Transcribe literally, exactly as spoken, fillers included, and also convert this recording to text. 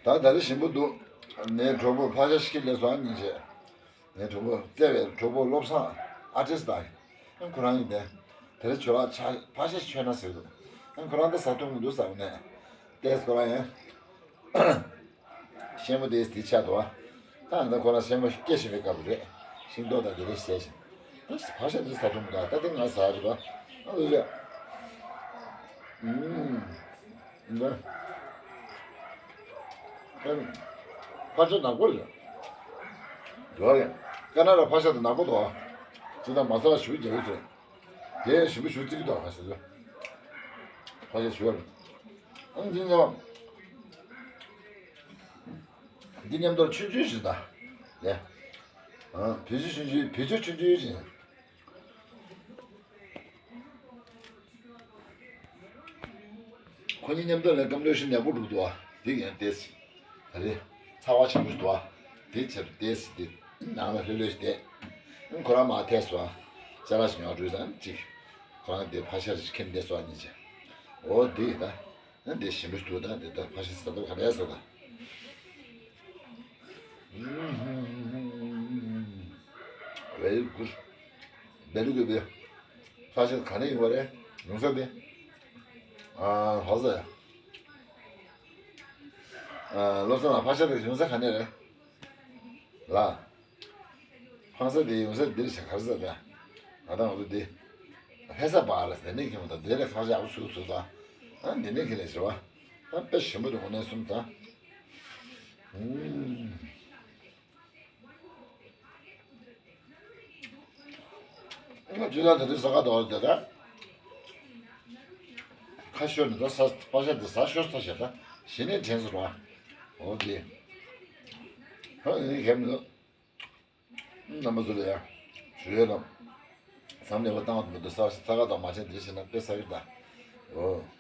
ད་ད་རེས་ཞིམ་པོ་འདུག་ངའི་གྲོགས་པོ་ཕག་ཤ་ཤི་ལས་སོང་ཉིན་བྱས། ངའི་གྲོགས་པོ་བརྩེ་བའི་གྲོགས་པོ་བློ་བཟང་ཨ་ཏིས་དང་། ཁོ་རང་ཡིན་ཏེ། དེ་རིང་ཆུ་ལག་ཆ་ཕག་ཤ་ཤི་མཆོད་ན་ཟེར་འདུག་ཁོ་རང་ད་ཟ་ཐུབ་མི་འདུག་ཟེར་ནས། ཏེས་ཁོ་རང་ཡང་། ཤེས་མོ་དེས་དེ་ཆགས་འདུག་ད་ད་ཁོ་རང་ཤེས་མོ་སྐྱེ་བཞིན་པའི་སྐབས་རེད། ཤིང་ཏོག་དང་དེ་རིགས་བཟས་ཤིང་། ད་ཕག་ཤ་དེ་ཟ་ཐུབ་མི་འདུག་ད་དེ་ང་ཟ་རེད་པ། ཨ་ལོ་ཡ། ཨུམ། འདི། ཕག་ཤ་ནག་པོ་རེད། འགྲོ་རེད། ཀ་ན་ར་ཕག་ཤ་དེ་ནག་པོ་འདུག་ཅི་ད་མ་ས་ལ་ཞུ་རྒྱག་གི་ཚོད། དེ་ཞིམ་པོ་ཞུ་རྩི་གི་འདུག་ཕག་ཤ་དེ། ཕག་ཤ་ཞུ་བ་རེད། ཨང་འདི་ཉོ། འདི་མཉམ་དུ་ཆུང་ཆུང་ཞིག་དང་། ལས། ཨང་བེད་སྤྱོད་ཆུང་ཆུང་བེད་སྤྱོད་ཆུང་ཆུང་ཞིག་ཁོ་གཉིས་མཉམ་དུ་ལས་སྐམ་ལོས་ཤིང་ནད་པོ་འགྲོ་འདུག་ཨ། འདི་ཡང་ཏེས། ད་རེས་ཚ་བ་ཆེན་པོ་ཞིག་འདུག་ཨ། དེ་ཆེར་ཏེས་དེ། ནང་ལ་ལྷོད་ལྷོད་ཞིག་བསྡད། ཁོ་རང་མ་ཐད་སོང་ཨ། ཅ་ལག་ཞིག་ཉོ་འགྲོ་ཙང་ཅིག་ཁོ་རང་དེ་ཕག་ཤ་ཞིག་ཁྱེར་བསྡད་སོང་ཨ་ཉིན་བྱས། འོ་དེ་ཡིན་ད། ཨ་འདི་ཞིམ་པོ་འདུག་ད་འདི་ད་ཕག་ཤ་ཟ་ཐུབ་ག་རེ་ཟ་ད། Very good. Very good. ཕག་ཤ་ག་ནས་ཡོང་བ་རེད། ཡོང་ས་དེ། ཨ་ཧོ་ཟ། ཨ་བློ་བཟང་ལགས་ཕག་ཤ་དེ་ཡོང་ས་ག་ནས་རེད། ལགས། ཕག་ཤ་དེ་ཡོང་ས་འདིར་བྱ་གར་ས་དང་། ང་དང་ང་ཚོ་འདི། ལྷ་ས་བར་ལ་དེ་ནས་ཁྱིམ་དང་དེ་ལས་ཁ་ཤ་ཡག་པོ་བཟོས་བཟོས་དང་། ཨ་འདི་ནས་ཁྱེད་ལས་བྱ་བ། ཨ་དཔེ་ཞིམ་པོ་འདུག་དངོས་གནས་གསུམ་དང་། ཨུམ། ང་ཇུ་ལ་དེ་དུས་ས་ག་དོག་དེ་ད། ཁ་ཤོར་ནས་ད་ས་པ་ཤ་དེ་ས་ཤོར་ས་ཤ་ད་གཞི་ནས་དྲན་སོང་ར། འོ་དེ། ཧ་ཡིན་གེམ་ནོ། རྣམ་པ་ཚོ་ལ་ཡང་ཞུ་ཡོད་ལ། བསམ་ནས་བ་བཏང་བ་མི་འདུག་ས་ས་ག་དང་མ་ཆེན་དེ་བྱས་ན་དཔེ་ས་ཡོད་ད། འོ།